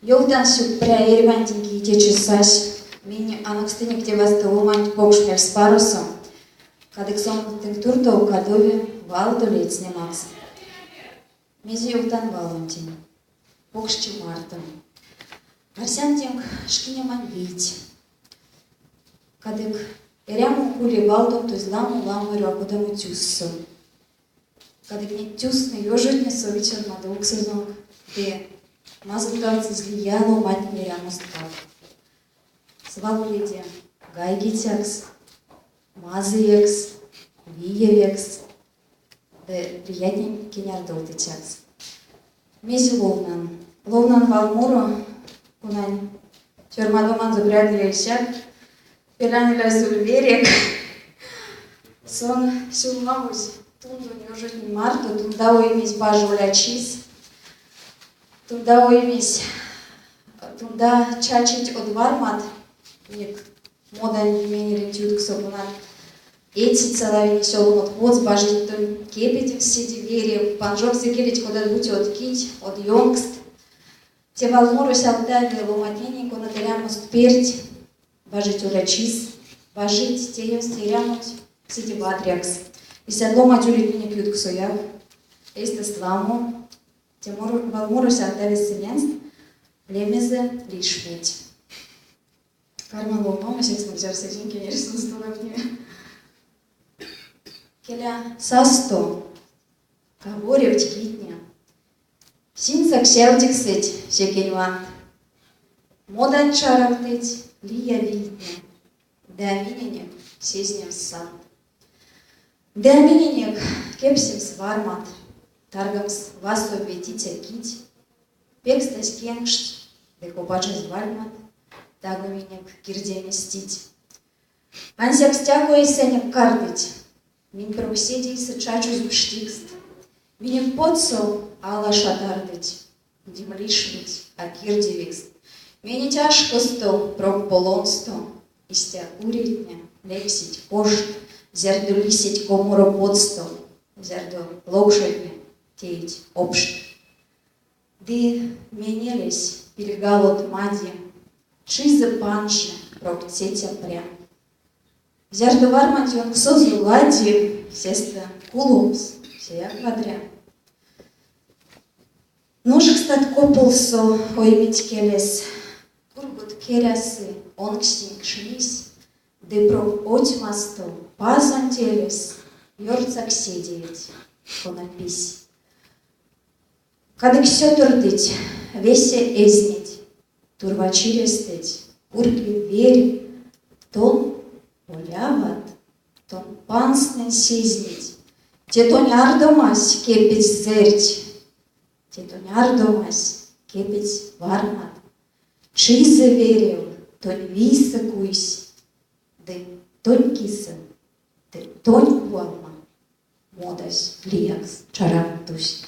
Ёвтан сюкпря эрьвантень, кие течи сась. Минь анокстынек те вастовоманть покш мельспаросо. Кадык сон тынк туртов кадови валдо ледстнемакс. Мезе ёвтан валонтень? Покшчи марто. Арсян тенк шкинемань вийть. Кадык эрямонк ули валдомтозь ламо-ламо эрьва кодамо тюссо. Кадык неть тюстнэ, ёжотне совить сёрмадовксозонк ды мазылгавтсызь лия ломантнень эрямосткак. Свал уледе гайгицякс, мазыекс, виевекс ды лиятнень кенярдовтыцякс. Мезе ловнан? Ловнан валморо, конань сёрмадоманзо прядыя исяк, Пелян илязь верек. Сон сюлмавозь тундонь ёжотнень марто, тунда оймесь бажи олячис, тунда оймесь, тунда чачить од вармат, минек модань менеленть ютксо, конат эцить салавине сёлмот потс, бажить тонь кепедемс седе верев, панжомс икелеть кодат-бути од кить, од ёнкст. Те валморось алтави ломантненень, конат эрямост перть бажить олячис, бажить теемс эрямонть седе вадрякс. Истят ломанть улить минек ютксояк. Эйстэст ламо. Те валморось алтави сыненст, лемезэ лишметь. Карман ловномо, секс зярс эзинь кенере сынст тонавтнеме. Келя, састо, каворевть китне, Синьсак сявдиксэть, секень вант. Моданть чаравтыть лия вийтне, Ды а миненек сезнемс сант. Ды а миненек кепсемс вармат, Таргамс васов ветиця кить, Пекстазь кенкшть ды копачазь вальмат Таго минек кирдеме стить. Ансяк стяко эйсэнек кардыть, Минь прок седейсэ чачозь пштикст, Минек потсо алашат ардыть, Дим лишметь а кирдевикст. Менить ашкосто, прок полонсто, Истя уретне лексить кошт, Зярдо лисить коморо потсто, Зярдо локшотне теить општ. Ды менелесь пильгалот мади, Чизэ панжи, прок тетя пря. Зярдо варманть ёнксозо лади, сестэ куломс сеяк вадря. Ношкстат кополсо ойметь келес, Кургот керясы онкстнь кшнись, Ды прок отьмасто Пазонть элес Ёртсак седееть, кона пись. Кадык сётордыть весе эзнеть, Турва чирестэть пурьги верь, Тон оляват, тон панстнэнь сезнить, Те тонь ардомась кепедсь зэрть, Те тонь ардомась кепедсь вармат. Чизэ верев тонь вийсэ куйсь, Ды тонь кисэ, ды тонь кувалма модась лиякс чаравтозь.